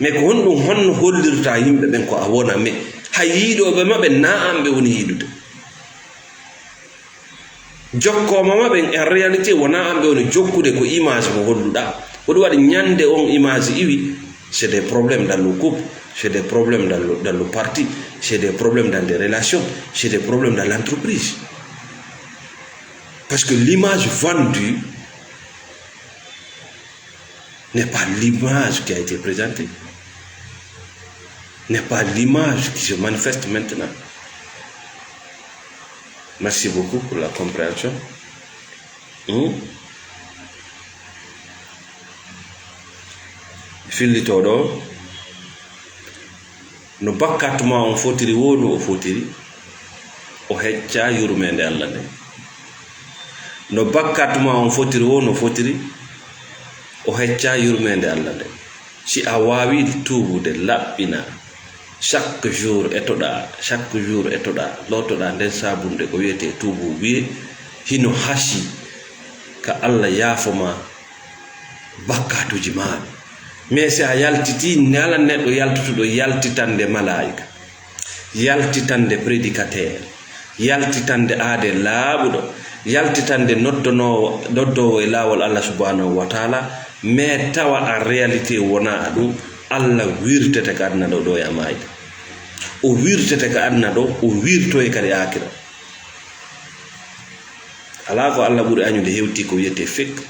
Mais ko honɗum, honno hollirta yimɓe ɓen ko a wona? Mais hay yiiɗooɓe ma ɓen, na an ɓe woni yiɗude. Jokkooma ma ɓen, en réalité, wona an ɓe woni jokkude, ko image mo holluɗaa. Ko ɗum waɗi ñande on image iwi, c'est des problèmes dans le couple, c'est des problèmes dans le, dans le parti, c'est des problèmes dans des relations, c'est des problèmes dans l'entreprise. Parce que l'image vendue n'est pas l'image qui a été présentée, n'est pas l'image qui se manifeste maintenant. Merci beaucoup pour la compréhension. Hmm? Fillitooɗo o, no bakkaatu ma on fotiri woo no o fotiri, o hecca yurmeende Alla nden. No bakkaatu ma on fotiri woo no fotiri, o hecca yurmeende Alla nden. Si a waawii tuubude, laɓɓina, chaque jour etoɗaa, chaque jour etoɗaa, lootoɗaa nden saabunde ko wiyetee tuubu, wi'e hino hasii ka Alla yaafo ma bakkaatuuji maaɗa. Mais si a yaltitii, nde alan neɗɗo yaltutuɗo yaltitande malaa'ika, yaltitande prédicateur, yaltitande aade laaɓuɗo, yaltitande noddonoowo, noddoowo e laawol Allah subhanahu wa taala, mais tawa en réalité wonaa ɗum, Allah wirtete ka aduna ɗo, ɗo e a maayde. O wirtete ka aduna ɗo, o wirtoye kadi aakira. Alaa ko Allah ɓuri añude hewti ko wiyetee fek.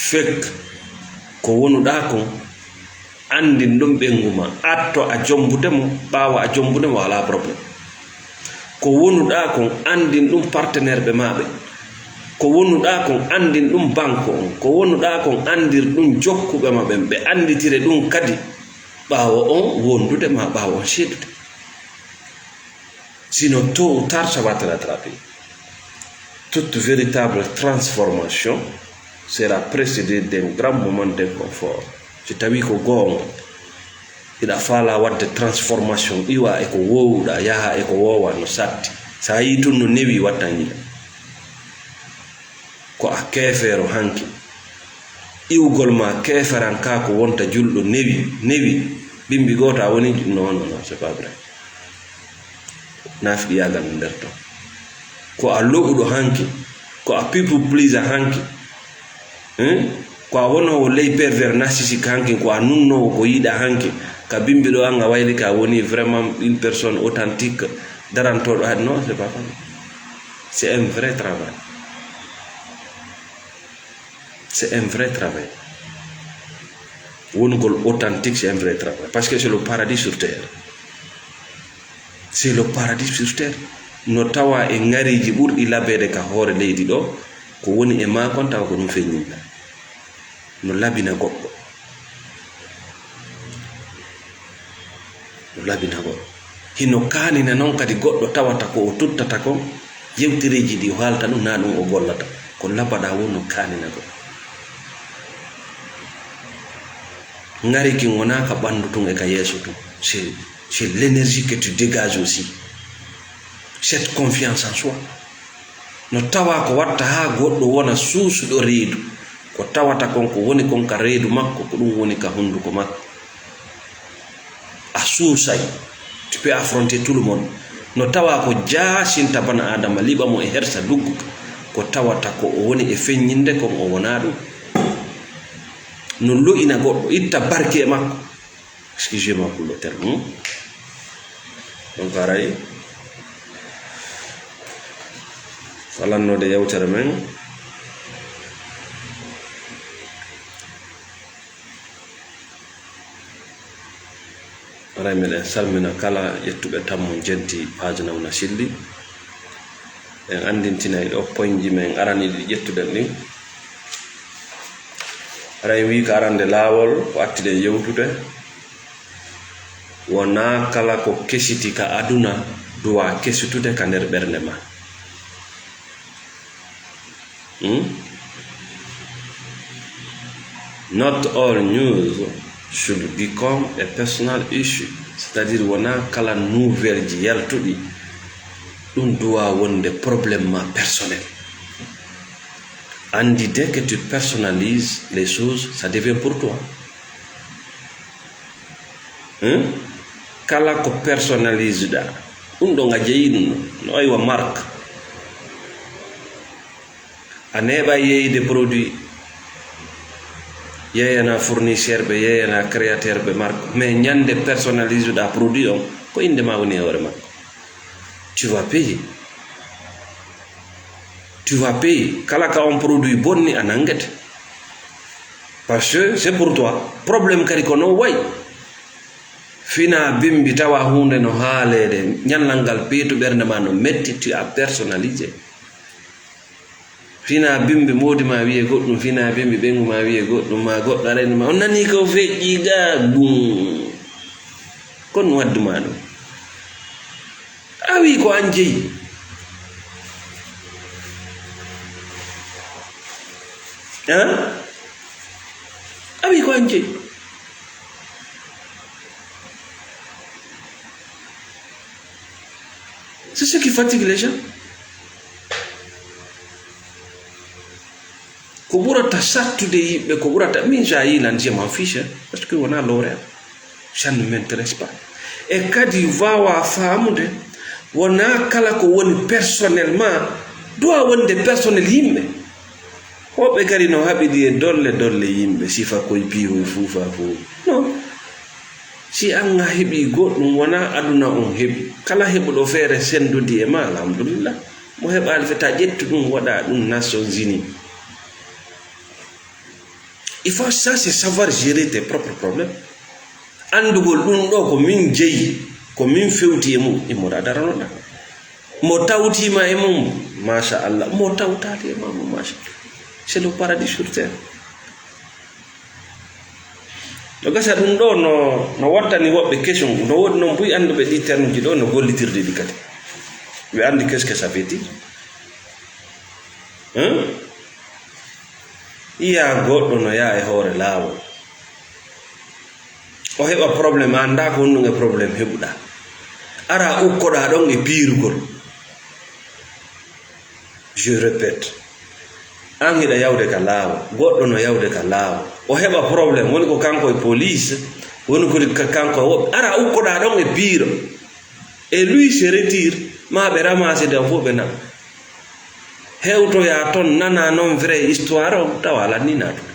Fek ko wonuɗaa kon, anndin ɗum ɓeyngu ma, atto a jombude mo, ɓaawo a jombude mo, alaa problème. Ko wonuɗaa kon, anndin ɗum partenaire ɓe maa ɓen. Ko wonuɗaa kon, anndin ɗum banque on. Ko wonuɗaa kon, anndir ɗum jokkuɓe ma ɓen, ɓe annditire ɗum kadi ɓaawo on wondude ma, ɓaawo on seedude. Sinon, tôt ou tard, ça va te rattraper. Toute véritable transformation sera précédée d'un grand moment d'inconfort. Si tawi ko goonga, hiɗa faala waɗde transformation, iwa e ko woowuɗa, yaha e ko woowa no satti. Sa yii tun no newi, wattan yiɗa. Ko a keefeero hanki. Iwgol ma keeferankaaku wonta julɗo newi, newi. Bimbi gooto a woni ju-, non, non, non, c'est pas vrai. Naafiqiyaagal no nder ton. Ko a lo'uɗo hanki, ko a people pleaser hanki. Hein? Ko a wonoowo ley pervers narcissique hanki, ko a nunnoowo ko yiɗa hanki. Ka bimbi ɗo an a wayli ka woni vraiment une personne authentique, darantooɗo had-, non, c'est pas vrai. C'est un vrai travail. C'est un vrai travail. Wonugol authentique, c'est un vrai travail. Parce que c'est le paradis sur terre. C'est le paradis sur terre. No tawa e ŋariiji ɓurɗi labeede ka hoore leydi ɗo, ko woni e maa kon tawa ko ɗum feññinta. No labina goɗɗo. No labina goɗɗo. Hino kaanina non kadi goɗɗo tawata ko o tuttata kon, yewtereeji ɗi o haalta ɗum, naa ɗum o gollata. Ko labaɗaa woo no kaanina goɗɗo. Ŋari kin wonaa ka ɓanndu tun e ka yeeso tun. C'est, c'est l'énergie que tu dégages aussi. Cette confiance en soi. No tawa ko watta haa goɗɗo wona suusuɗo reedu. Ko tawata kon, ko woni kon ka reedu makko, ko ɗum woni ka hunduko makko. A suusay. Tu peux affronter tout le monde. No tawa ko jaasinta bana Adama, liɓa mo e hersa lugguka. Ko tawata ko o woni e feññinde kon, o wonaa ɗum. No lo'ina goɗɗo, itta barke e makko. Excusez-moi pour le terme. Donc, aray, ko lannoode yewtere men. Aray, meɗen salmina kala ƴettuɓe tammo jenti page Nawna Silli. En anndintinay ɗo poñji men araniiɗi ɗi ƴettuɗen ɗin. Aray, en wii ka arande laawol ko attiɗen yewtude. Wonaa kala ko kesiti ka aduna duwa kesitude ka nder ɓernde ma. Hmm? Not all news should become a personal issue. C'est-à-dire, wonaa kala nouvelle ji yaltuɗi, ɗum duwa wonde problème ma personnel. Anndi, dès que tu personnalises les choses, ça devient pour toi. Hein? Kala ko personnaliseɗaa, ɗum ɗon a jeyi ɗum ɗon. No aywa marque. A neeɓa yeeyde produit, yeeyana fournisseur ɓe, yeeyana créateur ɓe marque. Mais ñande personnaliseɗaa produit on, ko innde ma woni e hoore makko. Tu vas payer. Tu vas payer. Kala ka on produit bonni, a nanngete. Parce que c'est pour toi. Problème kadi ko non way. Fina bimbi tawa huunde no haaleede, ñallal ngal peetu ɓernde ma no metti, tu as personnalisé. Fina bimbi moodi ma wiye goɗɗum, fina bimbi ɓeŋgu ma wiye goɗɗum, ma goɗɗo arani ma, on nani ko feƴƴi ga, bum. Kon waddu ma ɗum. A wi ko an jeyi. Hein? A wi ko an jeyi. C'est ce qui fatigue les gens. Ko ɓurata sattude yiɓɓe, ko ɓurata, min, so a yiilan, je m'en fiche, hein, parce que wona lowre am. Ça ne m'intéresse pas. E kadi, wawa faamude, wona kala ko woni personnellement doit wonde personnel yimɓe. Hoɓɓe kadi no haɓidi e dolle dolle yimɓe, sifa koye piihoy fuufa fuu. Non. Si an a heɓi goɗɗum, wona aduna on heɓi. Kala heɓuɗo feere sendude e ma, alhamdulillah. Mo heɓaali fe, ta ƴettu ɗum, waɗa ɗum Nations Unies. Il faut ça, c'est savoir gérer tes propres problèmes. Anndugol ɗum ɗo ko min jeyi, ko min fewti e mum, immoɗa daranoɗa. Mo tawtima e mum, machallah. Mo tawtaali e ma, mo machallah. C'est le paradis sur terre. No gasa ɗum ɗo no, no wattani woɓɓe kesum. No woodi noon buy annduɓe ɗi terme ji ɗo no gollitirde ɗi kadi. Ɓe anndi qu'est-ce que ça veut dire. Hein? Iya goɗɗo no yaha e hoore laawol. O heɓa problème, a anndaa ko honɗum e problème heɓuɗa. Ara ukkoɗa ɗon e piirugol. Je répète. An hiɗa yawde ka laawol, goɗɗo no yawde ka laawol. O heɓa problème, woni ko kanko e police, woni ko ka-, kanko e woɓɓe. Ara ukkoɗa ɗon e piiro. Et lui se retire, ma ɓe ramasse ɗon fof ɓe nana. Hewtoya ton, nana noon vrai histoire o, tawa lanni naatude.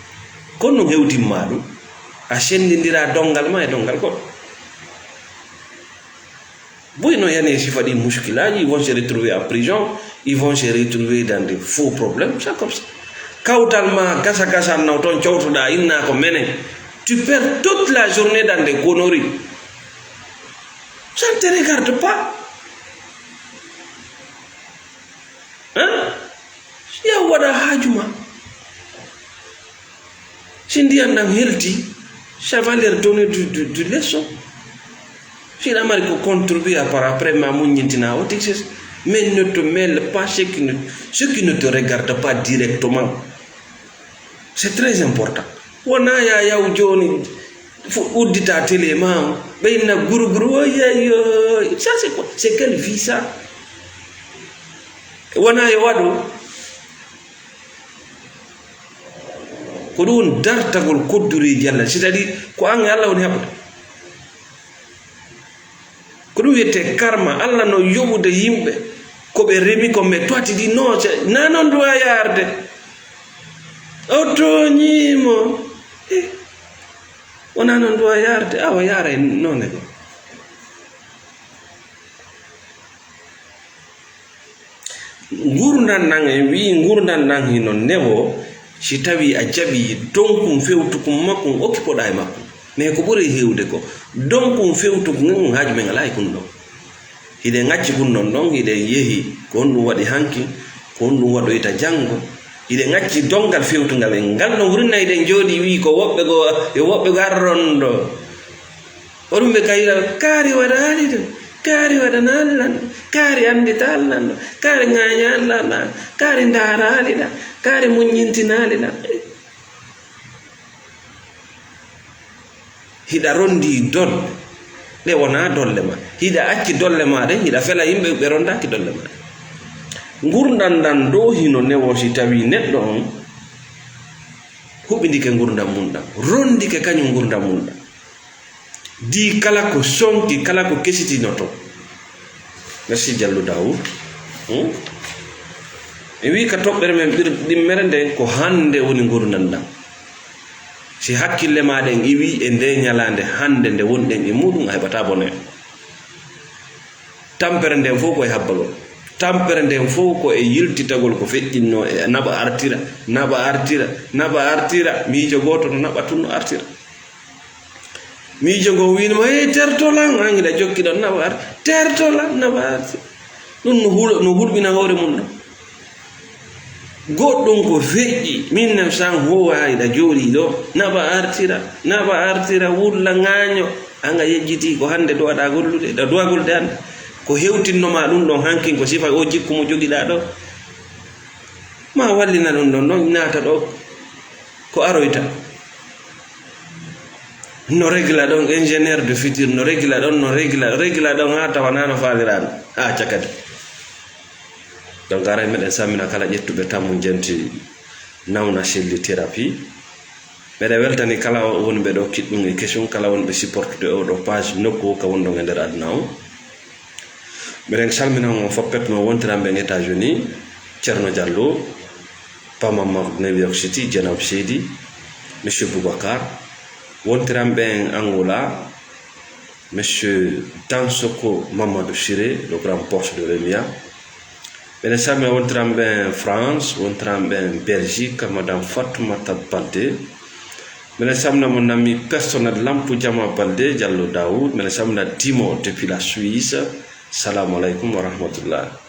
Kono ɗum hewtimma ɗum, a senndindira donngal ma e donngal goɗɗo. Buy no yani e sifa ɗi muskilaaji, ils vont se retrouver en prison, ils vont se retrouver dans des faux problèmes, c'est comme ça. Kawtal ma gasa gasan naw toon cowtoɗa, inna ko menen. Tu perds toute la journée dans des conneries. Ça ne te regarde pas. Hein? Yaw waɗa haaju ma. Si ndiyan ɗan helti, ça va leur donner du, du, du leçon. Si ɗa mari ko contribuer à part après ma muññintina o tigi ses. Mais ne te mêle pas ce qui ne, ce qui ne te regarde pas directement. C'est très important. Wona ya yaw jooni fu-, uddita télé ma o, ɓe inna guru guru, oy, oy, oy. Ça, c'est quoi? C'est quelle vie ça? Wona yo waɗu. Ko ɗum dartagol koddureeji Allah, c'est-à-dire ko an e Allah woni haɓude. Ko ɗum wiyetee karma. Allah no yoɓude yimɓe ko ɓe remi ko, mais toi tu dis non, c'est, na noon duwa yaarde. O tooñiimo. Eh, wona noon duwa yaarde, awa yaara e noone ɗo. Ngurndan ɗan, en wi'i ngurndan ɗan hino newo, si tawi a jaɓi donkun fewtukun makkun, okkipoɗa e makkun. Mais ko ɓuri heewde ko, donkun fewtukun ngun haaju men alaa e kun ɗon. Hiɗen acci kun non ɗon, hiɗen yehi, ko honɗum waɗi hanki, ko honɗum waɗoyta janngo. Hiɗen acci dongal fewtungal en. Ngal no wurina hiɗen jooɗi wi'i ko woɓɓe go, yo woɓɓe go arron ɗo. O ɗum ɓe kayral, kaari waɗaali ɗum, kaari waɗanaali lan ɗum, kaari annditaali lan ɗum, kaari ŋaañaali lan ɗum, kaari ndaaraali ɗum, kaari muññintinaali lan. Hiɗa ronndi dolle, ɗe wonaa dolle ma. Hiɗa acci dolle ma ɗen, hiɗa fela yimɓe ɓe ronndaaki dolle ma ɗen. Ngurndan ndan dow hino newo si tawii neɗɗo on huɓindike ngurndan mun ɗan, ronndike kañum ngurndan mun ɗan. Di kala ko sonki, kala ko kesitinoto. Merci Jallo Daoud. Hmm? E wi ka toɓɓere men ɓir-, ɗimmere nden ko hannde woni ngurndan ɗan. Si hakkille ma ɗen iwi e nde ñalaande hannde nde wonɗen e muɗum, a heɓata bone. Tampere nden fof ko e habbagol. Tampere nden fof ko e yiltitagol ko feƴƴinno e naɓa artira, naɓa artira, naɓa artira, miijo gooto no naɓa tun no artira. Miijo ngo wiino mo, "Hey, tertolan, an hiɗa jokki ɗon, naɓa arti, tertolan, naɓa arti." Ɗum no hulo-, no hulɓina hoore mum ɗon. Goɗɗum ko feƴƴi, mille neuf cent huwa hiɗa jooɗi ɗo, naɓa artira, naɓa artira, wulla ŋaaño, an a yejjiti ko hannde ɗo aɗa gollude, ɗa duwa gollude hannde. Ko hewtinno ma ɗum ɗon hankin ko sifa o jikku mo jogiɗa ɗo. Ma wallina ɗum ɗon, ɗon naata ɗo ko aroyta. No regla ɗon, ingénieur de futur, no regla ɗon, no regla, regla ɗon haa tawa na no faaliraano, haa cakati. Donc, aray meɗen sammina kala ƴettuɓe tammu jenti nawna selli thérapie. Meɗen weltani kala wonɓe ɗo kiɗɗum e kesum, kala wonɓe supportude o ɗo page nokku ka wonɗon e nder aduna o. Meɗen salmina on foppet no wontiranɓe en États-Unis, Ceerno Diallo, Pa Mamadou New York City, Dieynaba Seydi, Monsieur Boubacar, wontiranɓe en Angola, Monsieur Dansoko Mamadou Siré, le grand porte de Remia. Meɗen salmina wontiranɓe en France, wontiranɓe en Belgique, Madame Fatoumata Baldé. Meɗen salmina mon ami personnel Lampu Jama Baldé, Diallo Daoud. Meɗen salmina Dimo depuis la Suisse. Salamu aleykum wa rahmatullah.